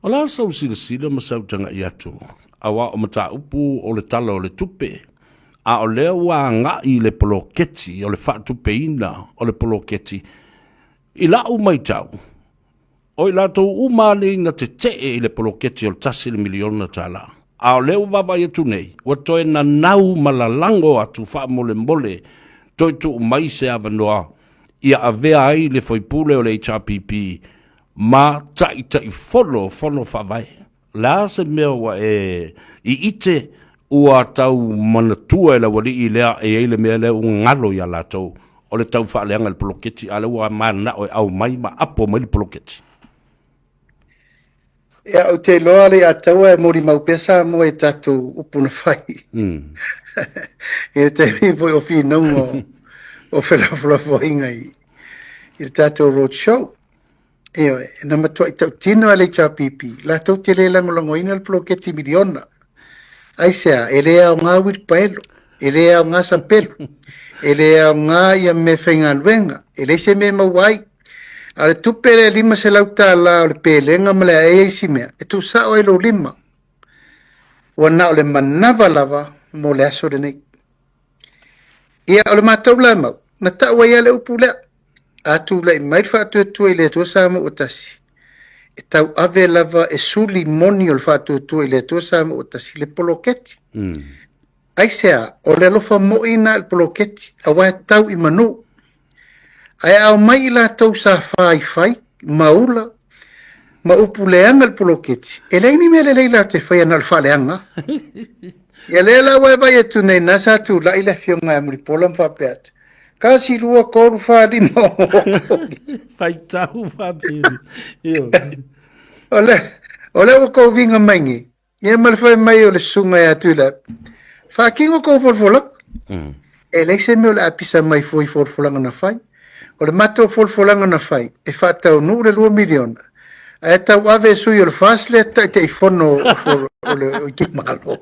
O le a sau silasila ma sau tagai atu, aua o mataupu o le Tala o le Tupe, a o lea ua agai i le poloketi o le faatupeina o le poloketi. I lau matau, o i latou uma lava nei na tetee i le poloketi o le $1 miliona, a o lea ua vaavaai atu nei, ua toe nanau ma lalago atu faamolemole toe tuu mai se avanoa ia avea ai le faipule o le HRPP ma Taitaifono o Fono Faavae. O le a se mea ua e iite ua tau manatua e le aualii lea e i ai le mea lea ua galo ia latou o le tau faaleaga i le poloketi, a o lea ua mananao e aumai ma apo mai le poloketi? Ia, ou te iloa le Ataua e molimau pea Samoa i tatou upu na fai. I le taimi foi o finauga o felafolafoaiga i le tatou road show. Ioe, na matuai tautino a le HRPP, latou te le lagolagoina le poloketi miliona. Aisea, e le aoga uilipaelo, e le aoga sapelu, e le aoga ia mea faigaluega, e leai se mea e maua ai. A o le tupe lea $500 o le pelega ma le aea isi mea, e tuusao ai lou lima. Ua na o le manava lava mo le aso lenei. Ia, o le matou la mau, na tau ai lava le upu lea, a tulai mai le faatuatua i le Atua Samoa ua tasi, e tauave lava e suli moni o le faatuatua i le Atua Samoa ua tasi le poloketi. Aisea, o le alofa moi na le poloketi, aua e tau i manu. Ae a omai i latou sa faifai, maula, ma upu leaga le poloketi, e leai ni mea lelei latou te faia na o le faaleaga. Ia lea la ua e vaai atu nei, na sa tulai le afioga ia Mulipola ma faapea atu, 1, 2, 3, 4, 5, 6. Faitau faapili. Io. O le, o le ua kou viga mai nei, ia ma le fai mai o le susuga ia Tuilaepa, faatino kou folafolaga. E leai se mea o le a pisa mai fua i folafolaga na fai. O le matou folafolaga na fai, e faataunuu le $2 miliona, ae tauave e sui o le FAST le Taitaifono o le itumalo.